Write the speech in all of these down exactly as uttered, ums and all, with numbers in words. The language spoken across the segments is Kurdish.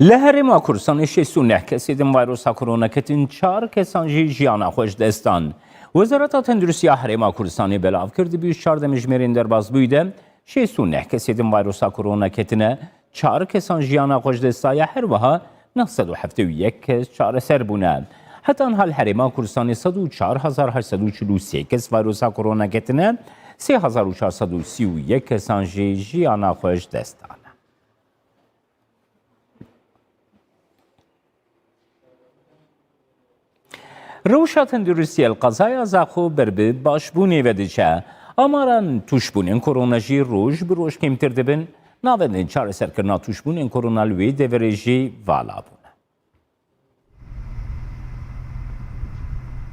Li Herêma Kurdistanê şêst û neh kesê din vayrosa korona ketin, çar kesan jî jiyana xwe ji dest dan. Wezareta Tenduristiya Herêma Kurdistanê belav kir, di bîst û çar demjimêrên derbasbûyî de şêst û neh kesê din vayrosa korona ketine, çar kesan jiyana xwe ji dest daye, her wiha neh sed û heftê û yek kes çareser bûne. Heta niha li Herêma Kurdistanê sed û çar hezar heşt sed û çil û sê kes vayrosa korona ketine, sê hezar û çar sed û sî û yek kesan jî jiyana xwe ji dest dane. Rewşa tenduristiya li qezaya Zaxo ber bi başbûnê ve diçe. Amaran tûşbûnên korona jî roj bi roj kêmtir dibin. Navendên çareserkirina tûşbûnên korona li wê deverê jî vala bûne.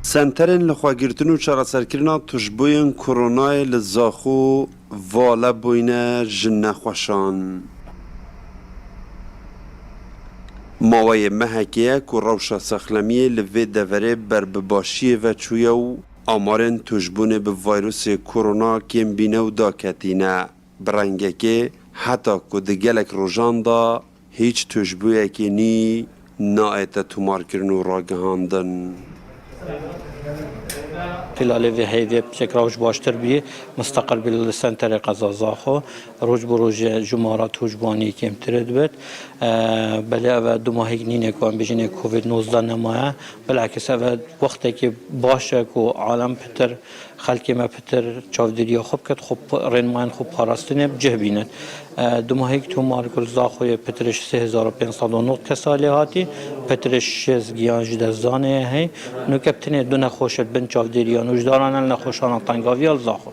Senterên lixwegirtin û çareserkirina tûşbûyên koronayê li Zaxo vala bûyne ji nexweşan. Maweyê mehekê ye ku rewşa saxlemiyê li vê deverê ber bi başiyê ve çûye û amarên tûşbûnê bi vayrosê korona kêm bîne û daketîne. Bi rengekê heta ku di gelek rojan de hîç tûşbûyekê nî nayête tomarkirin û ragihandin. Xîlalê vê heyvê piçek rewş baştir bî, misteqil bî li senterê qeza Zaxo. Roj bi rojê jumara tûşbûanî kêmtir dibit. E, belê ev e dumahîk nîne ku em bijînê covid nozdeh nemaye. Bilakis ev e wextekî baş e ku alem pitir, xelkê me pitir çavdêriya xwe biket, xwe p-, rênmayên xwe parastinê bi cih bînin. E, dumahîk tomar ku li Zaxoyê pitir ji sê hezar û pênc sed û nod kesa lê hatî, pitir ji şêst giyan ji destdanê ye hey. Nûke bi tenê du nexweş di bin çavdêriya nûjdaran in, nexweşana tengaviya li Zaxo.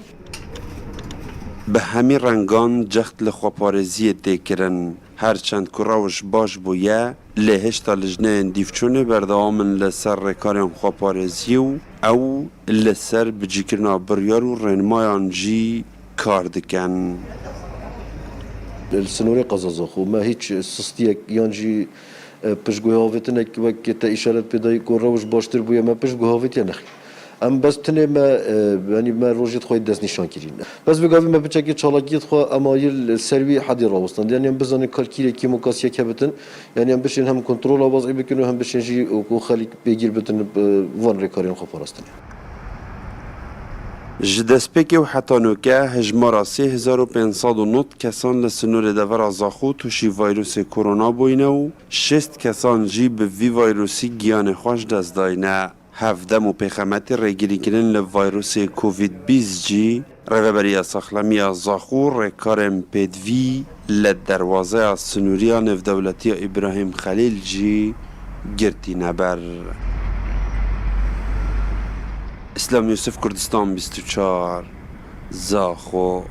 Bi hemî rengan cext li xweparêziyê tê kirin. Her çend ku rewş baş bûye, lê hêşta lijneyên dîvçûnê berdewam in li ser rêkarên xweparêziyê û ew li ser bicîkirina biryar û rênmayan jî kar dikin. Li sinorê qeza Zaxo me hîç sistiyek yan jî, e, piştguhavêtinek wek te îşaret pê dayî ku rewş baştir bûye, me piştguh avêtiye nexîr. Em bes tenê me, e, yanî me rojê xwe destnîşan kirîn. Bes vê gavê me piçekê çalakiyê xwe emayî li ser wî hedê rawestan. Yanî em bizanin kalkîlê kêmokasiyek hebitin. Yanî em bişên hem kontrola wezî bikin û hem bişên jî ku xelk pêgîr bitin, e, van rêkarên xwe parastinê. Ji destpêkê û heta nûke hejmara sê hezar û pênc sed û nod kesan li sinorê devera Zaxo tûşî vayrosê korona bûyne û şêst kesan jî bi vî vayrosî giyanê xwe ji dest dayne. Hevdem û pêxemetê rêgirîkirin li vayrosê covid bîst jî Rêveberiya Saxlemiya Zaxo û rêkarên pêdivî li derwazeya sinûriya nêvdewletiya Îbrahîm Xelîl jî girtîne ber. Îslam Yûsif, Kurdistan bîst û çar, Zaxo.